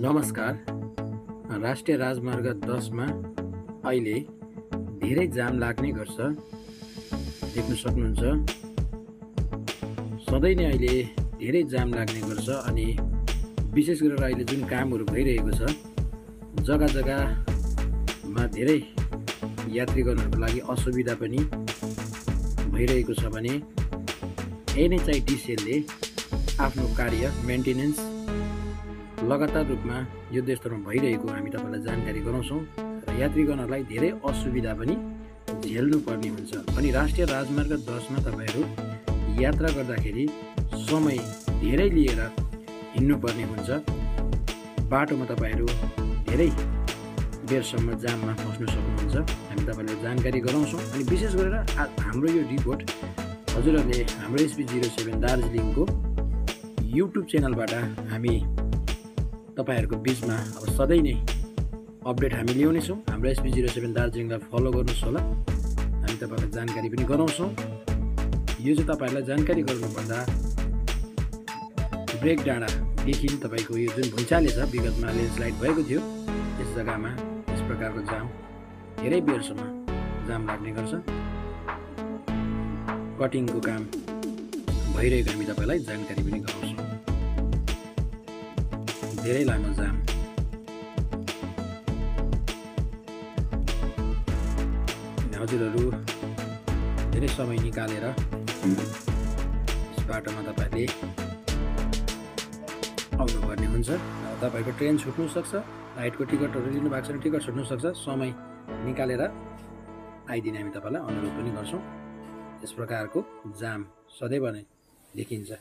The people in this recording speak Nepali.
नमस्कार। राष्ट्रिय राजमार्ग 10 मा अहिले धेरै जाम लाग्ने गर्छ, देख्न सक्नुहुन्छ। सधैँ नै अहिले धेरै जाम लाग्ने गर्छ अनि विशेष गरेर अहिले जुन कामहरू भइरहेको छ जग्गा जग्गामा धेरै यात्रीगणहरूको लागि असुविधा पनि भइरहेको छ भने एनएचआइटिसिएलले आफ्नो कार्य मेन्टेनेन्स लगातार रूपमा युद्धस्तरमा भइरहेको हामी तपाईलाई जानकारी गराउँछौँ र यात्रीगणहरूलाई धेरै असुविधा पनि झेल्नु पर्ने हुन्छ। अनि राष्ट्रिय राजमार्ग 10 मा तपाईहरू यात्रा गर्दाखेरि समय धेरै लिएर हिँड्नुपर्ने हुन्छ। बाटोमा तपाईहरू धेरै बेरसम्म जाममा फस्न सक्नुहुन्छ, हामी तपाईलाई जानकारी गराउँछौँ। अनि विशेष गरेर हाम्रो यो रिपोर्ट हजुरहरूले हाम्रो SP07 दार्जिलिङको युट्युब च्यानलबाट हामी तपाईहरुको बीचमा अब सधैँ नै अपडेट हामी ल्याउनेछौँ। हाम्रो SP07 दार्जिलिङलाई फलो गर्नुहोस् होला, हामी तपाईहरुलाई जानकारी पनि गराउँछौँ। यो चाहिँ तपाईहरुलाई जानकारी गराउनुपर्दा ब्रेक डाँडादेखि तपाईको यो जुन भुइँचालो छ विगतमा ल्यान्डस्लाइड भएको थियो त्यस जग्गामा यस प्रकारको जाम धेरै बेरसम्म जाम लाग्ने गर्छ। कटिङको काम भइरहेको हामी तपाईलाई जानकारी पनि गराउँछौँ। धेरै लामो जाम हजुरहरू धेरै समय निकालेर यस बाटोमा तपाईले आउनुपर्ने हुन्छ। तपाईको ट्रेन छुट्नु सक्छ, फ्लाइटको टिकटहरू लिनु भएको छ भने टिकट छुट्नु सक्छ। समय निकालेर आइदिने हामी तपाईलाई अनुरोध पनि गर्छौँ। यस प्रकारको जाम सधैँ नै देखिन्छ।